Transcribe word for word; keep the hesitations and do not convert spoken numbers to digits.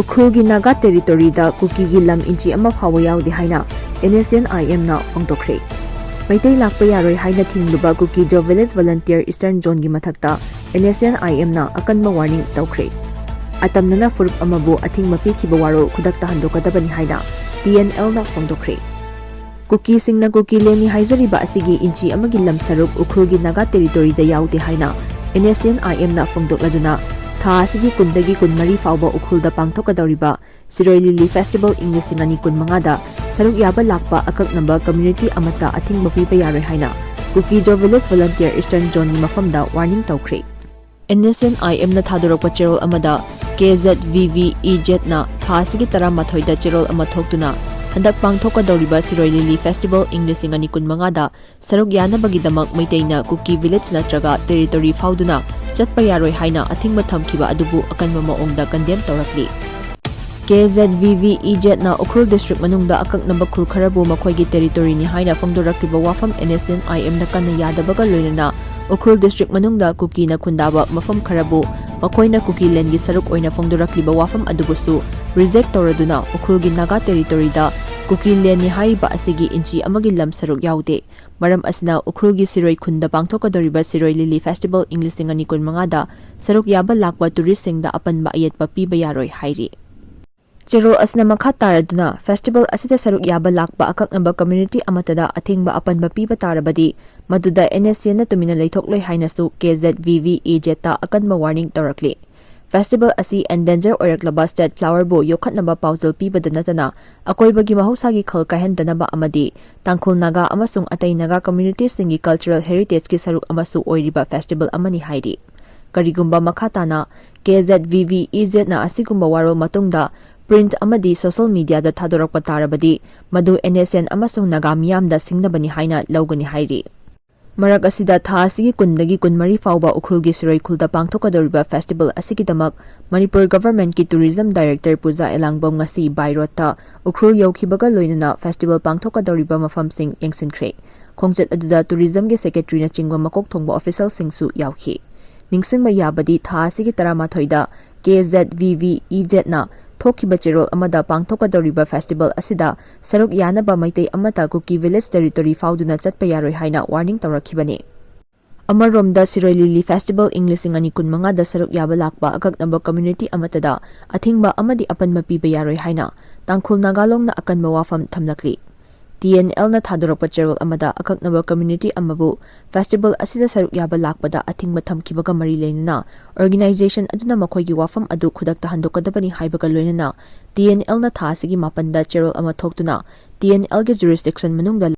ꯎꯈ꯭ꯔꯨꯜꯒꯤ ꯅꯥꯒꯥ ꯇꯦꯔꯤꯇꯣꯔꯤꯗ ꯀꯨꯀꯤꯒꯤ ꯂꯝ ꯏꯟꯆꯤ ꯑꯃ ꯐꯥꯎꯕ ꯌꯥꯎꯗꯦ ꯍꯥꯏꯅ NSCN-IM-ꯅ ꯐꯣꯡꯗꯣꯛꯈ꯭ꯔꯦ꯫ ꯃꯩꯇꯩ ꯂꯥꯛꯄ ꯌꯥꯔꯣꯏ ꯍꯥꯏꯅ ꯊꯤꯡꯂꯨꯕ ꯀꯨꯀꯤ ꯖꯣ ꯚꯤꯂꯦꯖ ꯚꯣꯂꯟꯇꯤꯌꯔ ꯏꯁꯇꯔꯟ ꯖꯣꯟꯒꯤ ꯃꯊꯛꯇ NSCN-IM-ꯅ ꯑꯀꯟꯕ ꯋꯥꯔꯅꯤꯡ ꯇꯧꯈ꯭ꯔꯦ꯫ ꯑꯇꯝꯅꯅ ꯐꯨꯔꯨꯞ ꯑꯃꯕꯨ ꯑꯊꯤꯡꯕ ꯄꯤꯈꯤꯕ ꯋꯥꯔꯣꯜ ꯈꯨꯗꯛꯇ ꯍꯟꯗꯣꯛꯀꯗꯕꯅꯤ ꯍꯥꯏꯅ TNL-ꯅ ꯐꯣꯡꯗꯣꯛꯈ꯭ꯔꯦ꯫ ꯀꯨꯀꯤꯁꯤꯡꯅ ꯀꯨꯀꯤ ꯂꯦꯟꯅꯤ ꯍꯥꯏꯖꯔꯤꯕ ꯑꯁꯤꯒꯤ ꯏꯟꯆꯤ ꯑꯃꯒꯤ ꯂꯝ ꯁꯔꯨꯛ ꯎꯈ꯭ꯔꯨꯜꯒꯤ ꯅꯥꯒꯥ ꯇꯦꯔꯤꯇꯣꯔꯤꯗ ꯌꯥꯎꯗꯦ ꯍꯥꯏꯅ NSCN-IM-ꯅ ꯐꯣꯡꯗꯣꯛꯂꯗꯨꯅ ꯊꯥ ꯑꯁꯤꯒꯤ ꯀꯨꯟꯗꯒꯤ ꯀꯨꯟꯃꯔꯤ ꯐꯥꯎꯕ ꯎꯈ꯭ꯔꯨꯜꯗ ꯄꯥꯡꯊꯣꯛꯀꯗꯧꯔꯤꯕ ꯁꯤꯔꯣꯏ ꯂꯤꯂꯤ ꯐꯦꯁꯇꯤꯚꯦꯜ ꯏꯪ ꯂꯤꯁꯤꯡ ꯑꯅꯤ ꯀꯨꯟꯃꯉꯥꯗ ꯁꯔꯨꯛ ꯌꯥꯕ ꯂꯥꯛꯄ ꯑꯀꯛꯅꯕ ꯀꯝꯃ꯭ꯌꯨꯅꯤꯇꯤ ꯑꯃꯠꯇ ꯑꯊꯤꯡꯕ ꯄꯤꯕ ꯌꯥꯔꯣꯏ ꯍꯥꯏꯅ ꯀꯨꯀꯤ ꯖꯣ ꯚꯤꯂꯦꯖ ꯚꯣꯂꯟꯇꯤꯌꯔ ꯏꯁꯇꯔꯟ ꯖꯣꯟꯒꯤ ꯃꯐꯝꯗ ꯋꯥꯔꯅꯤꯡ ꯇꯧꯈ꯭ꯔꯦ꯫ NSCN-IM-ꯅ ꯊꯥꯗꯣꯔꯛꯄ ꯆꯦꯔꯣꯜ ꯑꯃꯗ KZVVEZ-ꯅ ꯊꯥ ꯑꯁꯤꯒꯤ ꯇꯔꯥꯃꯥꯊꯣꯏꯗ ꯆꯦꯔꯣꯜ ꯑꯃ ꯊꯣꯛꯇꯨꯅ ꯍꯟꯗꯛ ꯄꯥꯡꯊꯣꯛꯀꯗꯧꯔꯤꯕ ꯁꯤꯔꯣꯏ ꯂꯤꯂꯤ ꯐꯦꯁꯇꯤꯚꯦꯜ ꯏꯪ ꯂꯤꯁꯤꯡ ꯑꯅꯤ ꯀꯨꯟꯃꯉꯥꯗ ꯁꯔꯨꯛ ꯌꯥꯅꯕꯒꯤꯗꯃꯛ ꯃꯩꯇꯩꯅ ꯀꯨꯀꯤ ꯚꯤꯂꯦꯖ ꯅꯠꯇ꯭ꯔꯒ ꯇꯦꯔꯤꯇꯣꯔꯤ ꯐꯥꯎꯗꯨꯅ ꯆꯠꯄ ꯌꯥꯔꯣꯏ ꯍꯥꯏꯅ ꯑꯊꯤꯡꯕ ꯊꯝꯈꯤꯕ ꯑꯗꯨꯕꯨ ꯑꯀꯟꯕ ꯃꯑꯣꯡꯗ ꯀꯟꯗꯦꯝ ꯇꯧꯔꯛꯂꯤ꯫ KZVVEZ-ꯅ ꯎꯈ꯭ꯔꯨꯜ ꯗꯤꯁꯇ꯭ꯔꯤꯛ ꯃꯅꯨꯡꯗ ꯑꯀꯛꯅꯕ ꯈꯨꯜ ꯈꯔꯕꯨ ꯃꯈꯣꯏꯒꯤ ꯇꯦꯔꯤꯇꯣꯔꯤꯅꯤ ꯍꯥꯏꯅ ꯐꯣꯡꯗꯣꯔꯛꯂꯤꯕ ꯋꯥꯐꯝ NSCN-IM-ꯅ ꯀꯟꯅ ꯌꯥꯗꯕꯒ ꯂꯣꯏꯅꯅ ꯎꯈ꯭ꯔꯨꯜ ꯗꯤꯁꯇ꯭ꯔꯤꯛ ꯃꯅꯨꯡꯗ ꯀꯨꯀꯤꯅ ꯈꯨꯟꯗꯥꯕ ꯃꯐꯝ ꯈꯔꯕꯨ ꯃꯈꯣꯏꯅ ꯀꯨꯀꯤ ꯂꯦꯟꯒꯤ ꯁꯔꯨꯛ ꯑꯣꯏꯅ ꯐꯣꯡꯗꯣꯔꯛꯂꯤꯕ ꯋꯥꯐꯝ ꯑꯗꯨꯕꯨꯁꯨ ꯔꯤꯖꯦꯛ ꯇꯧꯔꯗꯨꯅ ꯎꯈ꯭ꯔꯨꯜꯒꯤ ꯅꯥꯒꯥ ꯇꯦꯔꯤꯇꯣꯔꯤꯗ ꯀꯨꯀꯤ ꯂꯦꯟꯅꯤ ꯍꯥꯏꯔꯤꯕ ꯑꯁꯤꯒꯤ ꯏꯟꯆꯤ ꯑꯃꯒꯤ ꯂꯝ ꯁꯔꯨꯛ ꯌꯥꯎꯗꯦ꯫ ꯃꯔꯝ ꯑꯁꯤꯅ ꯎꯈ꯭ꯔꯨꯜꯒꯤ ꯁꯤꯔꯣꯏ ꯈꯨꯟꯗ ꯄꯥꯡꯊꯣꯛꯀꯗꯧꯔꯤꯕ ꯁꯤꯔꯣꯏ ꯂꯤꯂꯤ ꯐꯦꯁꯇꯤꯚꯦꯜ ꯏꯪ ꯂꯤꯁꯤꯡ ꯑꯅꯤ ꯀꯨꯟꯃꯉꯥꯗ ꯁꯔꯨꯛ ꯌꯥꯕ ꯂꯥꯛꯄ ꯇꯨꯔꯤꯁꯁꯤꯡꯗ ꯑꯄꯟꯕ ꯑꯌꯦꯠꯄ ꯄꯤꯕ ꯌꯥꯔꯣꯏ ꯍꯥꯏꯔꯤ꯫ ꯆꯦꯔꯣꯜ ꯑꯁꯤꯅ ꯃꯈꯥ ꯇꯥꯔꯗꯨꯅ ꯐꯦꯁꯇꯤꯚꯦꯜ ꯑꯁꯤꯗ ꯁꯔꯨꯛ ꯌꯥꯕ ꯂꯥꯛꯄ ꯑꯀꯛꯅꯕ ꯀꯝꯃ꯭ꯌꯨꯅꯤꯇꯤ ꯑꯃꯠꯇꯗ ꯑꯊꯤꯡꯕ ꯑꯄꯟꯕ ꯄꯤꯕ ꯇꯥꯔꯕꯗꯤ ꯃꯗꯨꯗ NSCN-ꯅ ꯇꯨꯃꯤꯟꯅ ꯂꯩꯊꯣꯛꯂꯣꯏ ꯍꯥꯏꯅꯁꯨ KZVVEZ-ꯇ ꯑꯀꯟꯕ ꯋꯥꯔꯅꯤꯡ ꯇꯧꯔꯛꯂꯤ꯫ ꯐꯦꯁꯇꯤꯚꯦꯜ ꯑꯁꯤ ꯑꯦꯟꯗꯦꯟꯖꯔ ꯑꯣꯏꯔꯛꯂꯕ ꯁ꯭ꯇꯦꯠ ꯐ꯭ꯂꯥꯋꯔꯕꯨ ꯌꯣꯛꯈꯠꯅꯕ ꯄꯥꯎꯖꯦꯜ ꯄꯤꯕꯗ ꯅꯠꯇꯅ ꯑꯀꯣꯏꯕꯒꯤ ꯃꯍꯧꯁꯥꯒꯤ ꯈꯜ ꯀꯥꯏꯍꯟꯗꯅꯕ ꯑꯃꯗꯤ ꯇꯥꯡꯈꯨꯜ ꯅꯥꯒꯥ ꯑꯃꯁꯨꯡ ꯑꯇꯩ ꯅꯥꯒꯥ ꯀꯝꯃ꯭ꯌꯨꯅꯤꯇꯤꯁꯤꯡꯒꯤ ꯀꯜꯆꯔꯦꯜ ꯍꯦꯔꯤꯇꯦꯖꯀꯤ ꯁꯔꯨꯛ ꯑꯃꯁꯨ ꯑꯣꯏꯔꯤꯕ ꯐꯦꯁꯇꯤꯚꯦꯜ ꯑꯃꯅꯤ ꯍꯥꯏꯔꯤ꯫ ꯀꯔꯤꯒꯨꯝꯕ ꯃꯈꯥ ꯇꯥꯅ KZVVEZ-ꯅ ꯑꯁꯤꯒꯨꯝꯕ ꯋꯥꯔꯣꯜ ꯃꯇꯨꯡꯗ ꯄ꯭ꯔꯤꯟꯠ ꯑꯃꯗꯤ ꯁꯣꯁꯤꯌꯦꯜ ꯃꯤꯗꯤꯌꯥꯗ ꯊꯥꯗꯣꯔꯛꯄ ꯇꯥꯔꯕꯗꯤ ꯃꯗꯨ NSCN ꯑꯃꯁꯨꯡ ꯅꯥꯒꯥ ꯃꯤꯌꯥꯝꯗ ꯁꯤꯡꯅꯕꯅꯤ ꯍꯥꯏꯅ ꯂꯧꯒꯅꯤ ꯍꯥꯏꯔꯤ꯫ ꯃꯔꯛ ꯑꯁꯤꯗ ꯊꯥ ꯑꯁꯤꯒꯤ ꯀꯨꯟꯗꯒꯤ ꯀꯨꯟꯃꯔꯤ ꯐꯥꯎꯕ ꯎꯈ꯭ꯔꯨꯜꯒꯤ ꯁꯤꯔꯣꯏ ꯈꯨꯜꯗ ꯄꯥꯡꯊꯣꯛꯀꯗꯧꯔꯤꯕ ꯐꯦꯁꯇꯤꯚꯦꯜ ꯑꯁꯤꯒꯤꯗꯃꯛ ꯃꯅꯤꯄꯨꯔ ꯒꯚꯔꯟꯃꯦꯟꯠꯀꯤ ꯇꯨꯔꯤꯖꯝ ꯗꯥꯏꯔꯦꯛꯇꯔ ꯄꯨꯖꯥ ꯑꯦꯂꯥꯡꯕꯝ ꯉꯁꯤ by road-ꯇ ꯎꯈ꯭ꯔꯨꯜ ꯌꯧꯈꯤꯕꯒ ꯂꯣꯏꯅꯅ ꯐꯦꯁꯇꯤꯚꯦꯜ ꯄꯥꯡꯊꯣꯛꯀꯗꯧꯔꯤꯕ ꯃꯐꯝꯁꯤꯡ ꯌꯦꯡꯁꯤꯟꯈ꯭ꯔꯦ꯫ ꯈꯣꯡꯆꯠ ꯑꯗꯨꯗ ꯇꯨꯔꯤꯖꯝꯒꯤ ꯁꯦꯀ꯭ꯔꯦꯇꯔꯤꯅꯆꯤꯡꯕ ꯃꯀꯣꯛ ꯊꯣꯡꯕ ꯑꯣꯐꯤꯁꯤꯌꯦꯜꯁꯤꯡꯁꯨ ꯌꯥꯎꯈꯤ꯫ ꯅꯤꯡꯁꯤꯡꯕ ꯌꯥꯕꯗꯤ ꯊꯥ ꯑꯁꯤꯒꯤ ꯇꯔꯥꯃꯥꯊꯣꯏꯗ KZVVEZ-ꯅ ꯊꯣꯛꯈꯤꯕ ꯆꯦꯔꯣꯜ ꯑꯃꯗ ꯄꯥꯡꯊꯣꯛꯀꯗꯧꯔꯤꯕ festival ꯑꯁꯤꯗ ꯁꯔꯨꯛ ꯌꯥꯅꯕ ꯃꯩꯇꯩ ꯑꯃꯠꯇ ꯀꯨꯀꯤ village territory ꯐꯥꯎꯗꯨꯅ ꯆꯠꯄ ꯌꯥꯔꯣꯏ ꯍꯥꯏꯅ warning ꯇꯧꯔꯛꯈꯤꯕꯅꯤ꯫ ꯑꯃꯔꯣꯝꯗ ꯁꯤꯔꯣꯏ ꯂꯤꯂꯤ festival ꯏꯪ ꯂꯤꯁꯤꯡ ꯑꯅꯤ ꯀꯨꯟꯃꯉꯥꯗ ꯁꯔꯨꯛ ꯌꯥꯕ ꯂꯥꯛꯄ ꯑꯀꯛꯅꯕ community ꯑꯃꯠꯇꯗ ꯑꯊꯤꯡꯕ ꯑꯃꯗꯤ ꯑꯄꯟꯕ ꯄꯤꯕ ꯌꯥꯔꯣꯏ ꯍꯥꯏꯅ ꯇꯥꯡꯈꯨꯜ ꯅꯥꯒꯥꯂꯣꯡꯅ ꯑꯀꯟꯕ ꯋꯥꯐꯝ ꯊꯝꯂꯛꯂꯤ꯫ T N L ꯅ ꯊꯥꯗꯣꯔꯛꯄ ꯆꯦꯔꯣꯜ ꯑꯃꯗ ꯑꯀꯛꯅꯕ community ꯑꯃꯕꯨ festival ꯑꯁꯤꯗ ꯁꯔꯨꯛ ꯌꯥꯕ ꯂꯥꯛꯄꯗ ꯑꯊꯤꯡꯕ ꯊꯝꯈꯤꯕꯒ ꯃꯔꯤ ꯂꯩꯅꯅ organization ꯑꯗꯨꯅ ꯃꯈꯣꯏꯒꯤ ꯋꯥꯐꯝ ꯑꯗꯨ ꯈꯨꯗꯛꯇ ꯍꯟꯗꯣꯛꯀꯗꯕꯅꯤ ꯍꯥꯏꯕꯒ ꯂꯣꯏꯅꯅ T N L ꯅ ꯊꯥ ꯑꯁꯤꯒꯤ ꯃꯥꯄꯟꯗ ꯆꯦꯔꯣꯜ ꯑꯃ ꯊꯣꯛꯇꯨꯅ T N L ꯒꯤ jurisdiction ꯃꯅꯨꯡꯗ